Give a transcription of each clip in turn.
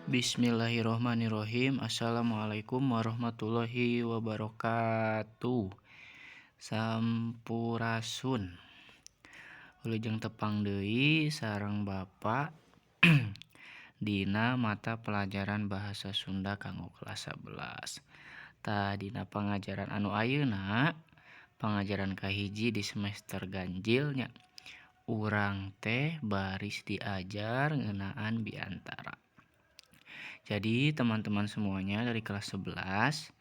Bismillahirrohmanirrohim. Assalamualaikum warahmatullahi wabarakatuh. Sampurasun. Wilujeng tepang deui sareng Bapak dina mata pelajaran Bahasa Sunda kanggo kelas 11. Tah, dina pangajaran anu ayeuna, pangajaran kahiji di semester ganjil nya, urang teh baris diajar ngeunaan biantara. Jadi, teman-teman semuanya dari kelas 11,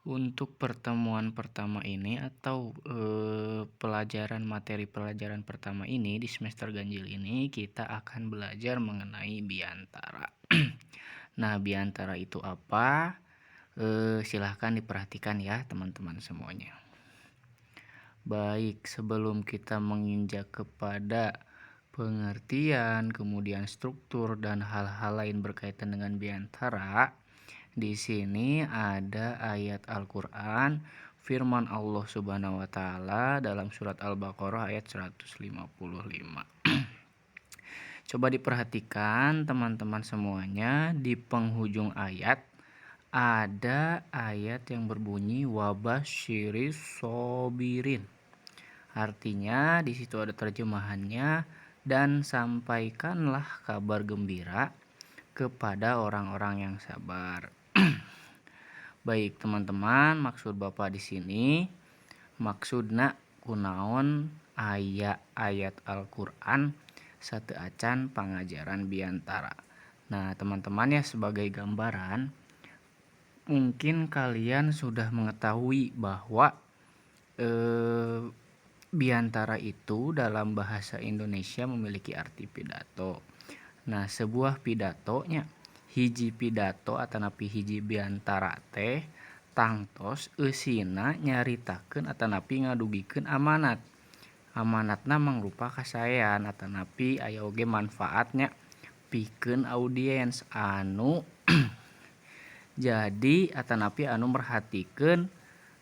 untuk pertemuan pertama ini atau pelajaran materi pelajaran pertama ini di semester ganjil ini, kita akan belajar mengenai biantara. Nah, biantara itu apa? Silahkan diperhatikan ya, teman-teman semuanya. Baik, sebelum kita menginjak kepada pengertian, kemudian struktur dan hal-hal lain berkaitan dengan biantara, di sini ada ayat Al-Qur'an, firman Allah Subhanahu wa taala dalam surat Al-Baqarah ayat 155. Coba diperhatikan, teman-teman semuanya, di penghujung ayat ada ayat yang berbunyi wabasyiris sobirin. Artinya di situ ada terjemahannya, dan sampaikanlah kabar gembira kepada orang-orang yang sabar. Baik, teman-teman, maksud Bapak di sini, maksudna kunaon aya ayat Al-Qur'an sateuacan pangajaran biantara. Nah, teman-teman ya, sebagai gambaran, mungkin kalian sudah mengetahui bahwa biantara itu dalam bahasa Indonesia memiliki arti pidato. Nah, sebuah pidatonya, hiji pidato atanapi hiji biantara teh tangtos eusina nyaritakeun atanapi ngadugikeun amanat. Amanatna mangrupa kasaean atanapi aya oge manfaatnya pikeun audiens anu jadi atanapi anu merhatikeun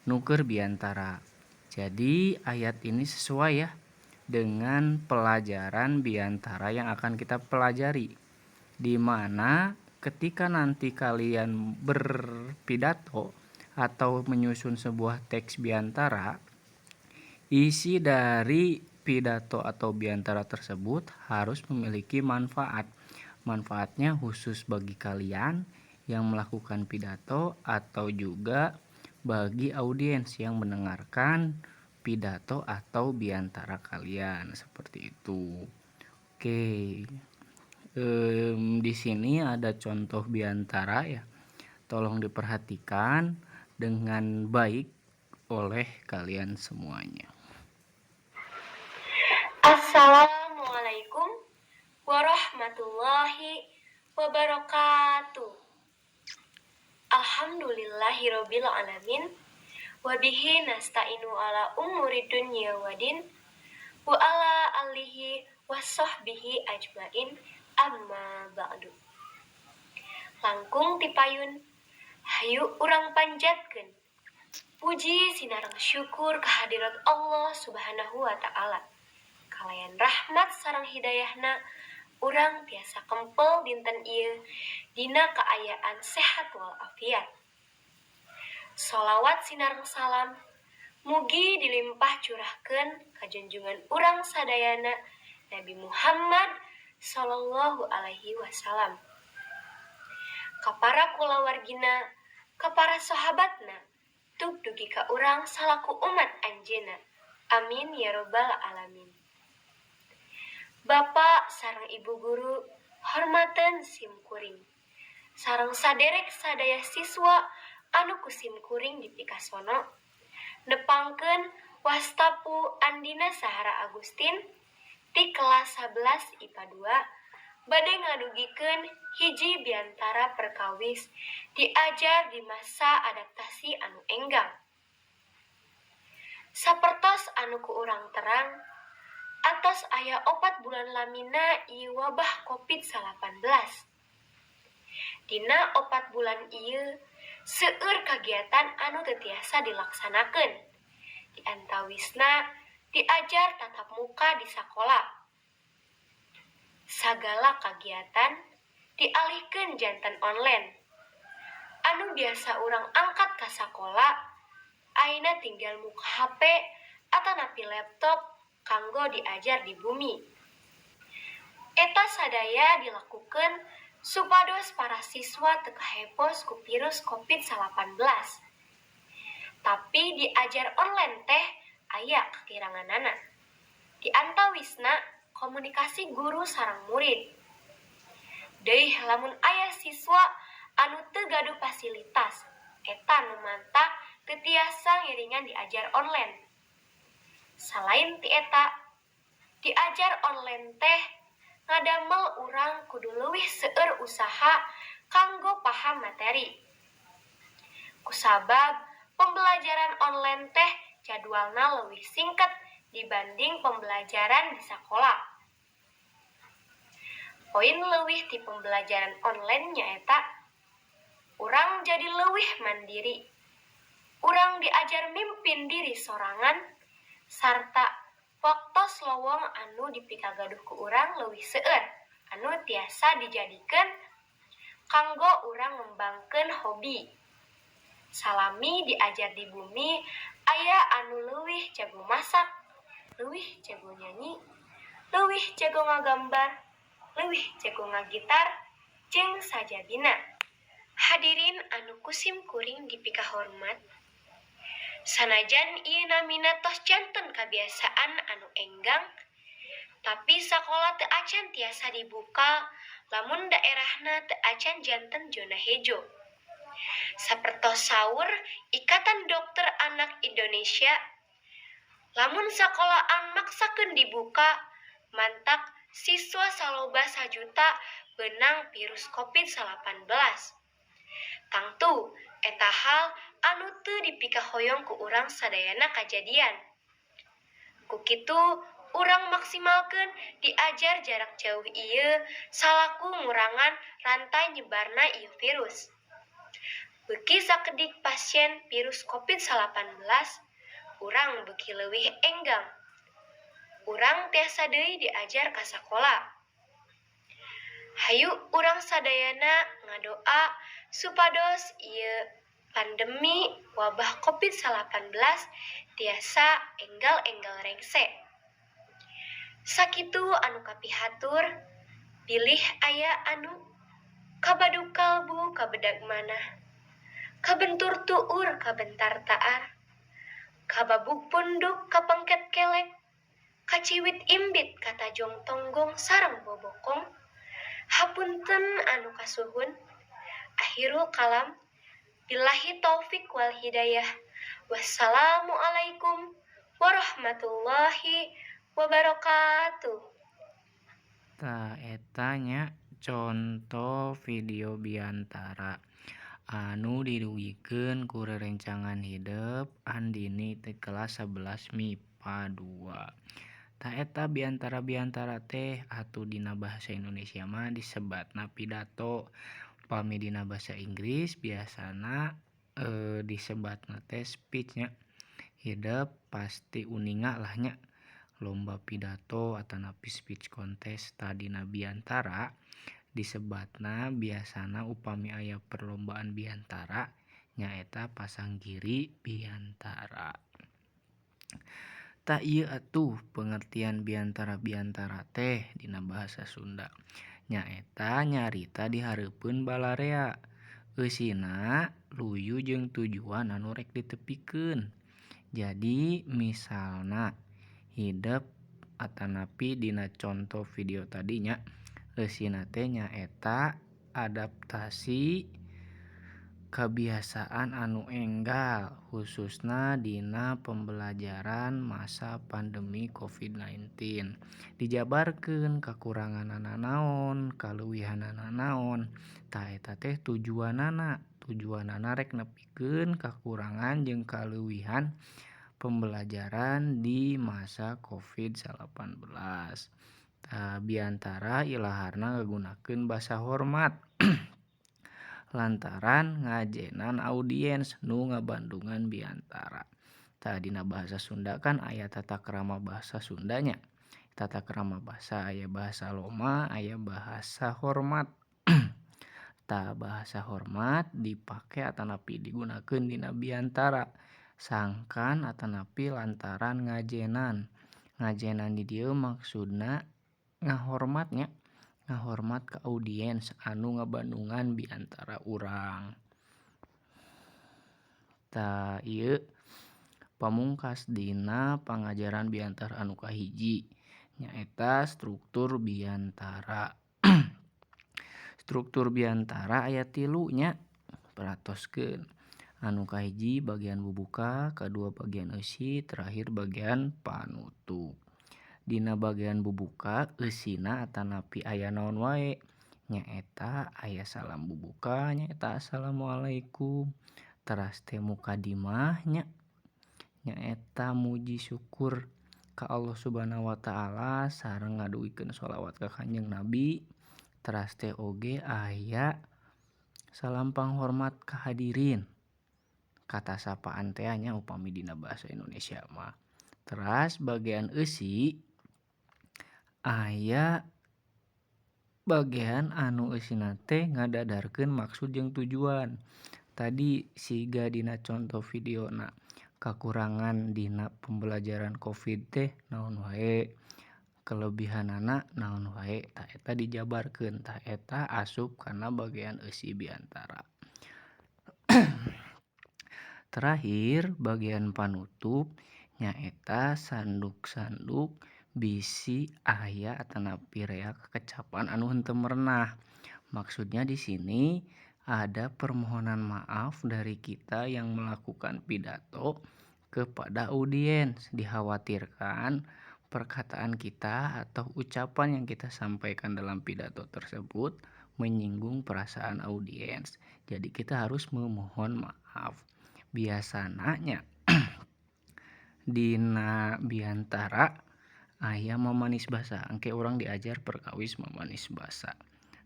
nu keur biantara. Jadi, ayat ini sesuai ya dengan pelajaran biantara yang akan kita pelajari. Di mana ketika nanti kalian berpidato atau menyusun sebuah teks biantara, isi dari pidato atau biantara tersebut harus memiliki manfaat. Manfaatnya khusus bagi kalian yang melakukan pidato atau juga bagi audiens yang mendengarkan pidato atau biantara kalian, seperti itu. Oke. Di sini ada contoh biantara ya. Tolong diperhatikan dengan baik oleh kalian semuanya. Assalamualaikum warahmatullahi wabarakatuh. Alhamdulillahirabbil alamin wabihi nasta'inu ala umuri dunya wadin wa ala alihi wasahbihi ajmain, amma ba'du. Langkung tipayun, hayu urang panjatkeun puji sinareng syukur kehadirat Allah Subhanahu wa taala. Kalayan rahmat sareng hidayahna, urang tiasa kempel dinten ieu dina kaayaan sehat walafiat. Solawat sinareng salam mugi dilimpah curahkeun ka junjungan urang sadayana, Nabi Muhammad Sallallahu Alaihi Wasallam, ka para kulawargina, ka para sahabatna, tuk dugi ka urang salaku umat anjeunna. Amin ya robbal alamin. Bapak sareng Ibu guru hormateun sim kuring, sareng saderek sadaya siswa anu ku sim kuring dipikasono. Nepangkeun, wasta Pu Andina Sahara Agustin ti kelas 11 IPA 2 bade ngadugikeun hiji biantara perkawis diajar di masa adaptasi anu enggal. Sapertos anu ku urang terang, atos aya 4 bulan lamina ieu wabah COVID-19. Dina 4 bulan ieu seueur kagiatan anu teu tiasa dilaksanakeun, di antawisna diajar tatap muka di sakola. Sagala kagiatan diajar tatap muka. dialihkeun janten online. Anu biasa urang angkat ka sakola, ayeuna tinggal muka HP atanapi laptop kanggo diajar di bumi. Eta sadaya dilakukeun supados para siswa teu kahepos ku virus COVID-19. Tapi diajar online teh aya kakiranganana. Di antawisna komunikasi guru sareng murid. Deih lamun aya siswa anu teu gaduh fasilitas, eta nu mantak teu tiasa ngiringan diajar online. Salain ti eta, diajar online teh ngadamel urang kudu leuwih seueur usaha kanggo paham materi. Kusabab pembelajaran online teh jadwalna leuwih singket dibanding pembelajaran di sakola. Poin leuwih ti pembelajaran online nyaeta urang jadi leuwih mandiri. Urang diajar mimpin diri sorangan sarta waktos lowong anu dipikagaduh ku urang leuwih seueur anu tiasa dijadikeun kanggo urang ngembangkeun hobi. Salami diajar di bumi aya anu leuwih jago masak, leuwih jago nyanyi, leuwih jago ngagambar, leuwih jago ngagitar, jeung sajabina. Hadirin anu ku sim kuring dipikahormat, sanajan ieu namina tos janten kabiasaan anu enggang, tapi sakola teu acan tiasa dibuka lamun daerahna teu acan janten zona hejo. Sapertos saur Ikatan Dokter Anak Indonesia, lamun sakolaan maksakeun dibuka, mantak siswa saloba sajuta beunang virus COVID-19. Tangtu eta hal anu teu dipikahoyong ku urang sadayana kajadian. Ku kitu urang maksimalkeun diajar jarak jauh ieu salaku ngurangan rantai nyebarna ieu virus. Beuki sakedik pasien virus COVID-19, urang beuki leuwih enggang. Urang tiasa deui diajar ka sakola. Hayu urang sadayana ngadoa supados ieu pandemi wabah COVID-19 tiasa enggal-enggal rengse. Sakitu anu kapihatur, bilih aya anu kabaduk kalbu kabedag manah, kabentur tuur kabentar taar, kababug punduk kapengket kelek, kaciwit imbit katajong tonggong sareng bobokong. Hapunten anu kasuhun. Akhirul kalam, billahi taufik wal hidayah. Wassalamualaikum warahmatullahi wabarakatuh. Tah eta nya conto video biantara anu didugikeun ku rerencangan hidep Andini ti kelas 11 MIPA 2. Tah eta biantara-biantara teh atuh dina bahasa Indonesia mah disebatna pidato. Pami dina bahasa Inggris biasana disebatna teh speech nya. Hidep pasti uninga lah nya lomba pidato atanapi speech contest. Tah dina biantara disebatna biasana upami aya perlombaan biantara nyaeta pasanggiri biantara. Tah ieu atuh pengertian biantara-biantara teh dina bahasa Sunda nyaeta nyarita di hareupeun balarea, eusina luyu jeung tujuan anu rek ditepikeun. Jadi misalna hidep atanapi dina conto video tadi nya eusina teh nyaeta adaptasi kebiasaan anu enggal khususna dina pembelajaran masa pandemi COVID-19. Dijabarkeun kakuranganana naon, kaleuwihanana naon. Tah eta teh tujuanana, tujuanana rek nepikeun kakurangan jeung kaleuwihan pembelajaran di masa COVID-19. Tah biantara ilaharna ngagunakeun basa hormat lantaran ngajenan audiens nu ngabandungan biantara. Tah dina bahasa Sunda kan aya tata krama bahasa Sunda nya. Tata krama basa aya bahasa loma, aya bahasa hormat. Tah bahasa hormat dipake atanapi digunakeun dina biantara sangkan atanapi lantaran ngajenan. Ngajenan di dieu maksudna ngahormat nya, ngahormat ka audiens anu ngabandungan biantara urang. Tah ieu pamungkas dina pangajaran biantara anu kahiji nyaeta struktur biantara. Struktur biantara aya tilu nya, perhatoskeun anu kahiji bagian bubuka, kadua bagian eusi, terakhir bagian panutup. Dina bagian bubuka eusina atanapi aya naon wae nyaeta aya salam bubuka nyaeta assalamualaikum teras teh mukadimah nya, nyaeta muji syukur ka Allah subhanahu wa taala sareng ngadugikeun sholawat ka kanjeng nabi teras teh oge aya salam panghormat ka hadirin kata sapaan teh nya upami dina bahasa Indonesia mah. Teras bagian eusi aya bagian anu eusina teh ngadadarkeun maksud jeung tujuan. Tadi siga dina conto videona kakurangan dina pembelajaran covid teh naon wae, kelebihanana naon wae, tah eta dijabarkeun, tah eta asup kana bagian eusi biantara. Terakhir bagian panutup nyaeta sanduk-sanduk bisi aya atanapi rea kekecapan anu henteu merenah. Maksudnya di sini ada permohonan maaf dari kita yang melakukan pidato kepada audiens. Dikhawatirkan perkataan kita atau ucapan yang kita sampaikan dalam pidato tersebut menyinggung perasaan audiens. Jadi kita harus memohon maaf. Biasana nya dina biantara aya mamanis basa, engke urang diajar perkawis mamanis basa.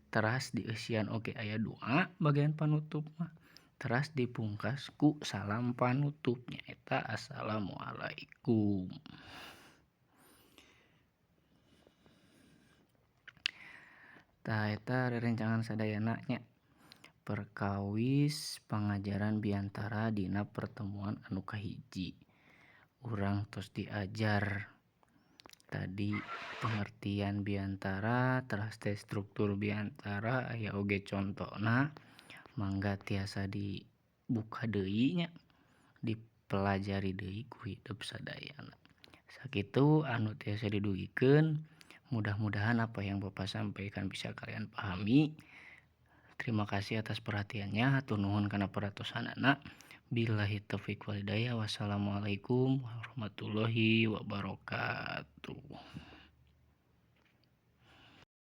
Teras dieusian oge aya doa bagian panutup mah, teras dipungkas ku salam panutup nyaeta assalamualaikum. Tah eta rerencangan sadayana nya perkawis pangajaran biantara dina pertemuan anu kahiji. Urang tos diajar tadi pengertian biantara teras teh struktur biantara aya oge contona mangga tiasa dibuka deui nya dipelajari deui ku hidep sadayana. Sakitu anu tiasa didugikeun, mudah-mudahan apa yang bapak sampaikan bisa kalian pahami. Terima kasih atas perhatiannya, hatur nuhun kana perhatosanana. Billahi taufiq wal hidayah, wassalamualaikum warahmatullahi wabarakatuh.